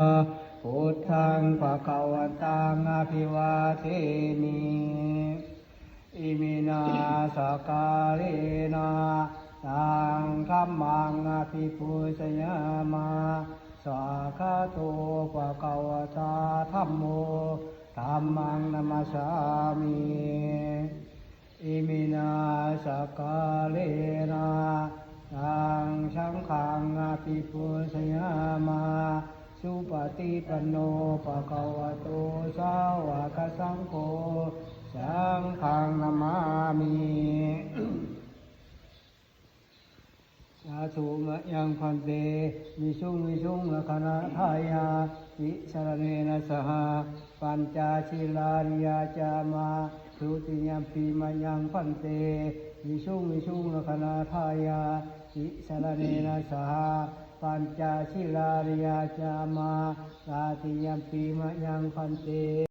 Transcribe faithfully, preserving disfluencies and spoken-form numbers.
Buddhaṃ bhagavantaṃ abhivādemi. Iminā sakkārena taṃ dhammaṃ abhipūjayāma. Svākkhāto bhagavatā dhammo, dhammaṃ namassāmi. Iminā sakkārena taṃ saṅghaṃ abhipūjayāma. Supaṭipanno bhagavato sāvakasaṅgho, saṅghaṃ namāmi. Sādhu mayaṃ bhante visuṃ visuṃ rakkhaṇatthāya tisaraṇena saha pañca sīlāni yācāma. Dutiyampi mayaṃ bhante visuṃ visuṃ rakkhaṇatthāya tisaraṇena saha pañca sīlāni yācāma. Tatiyampi mayaṃ bhante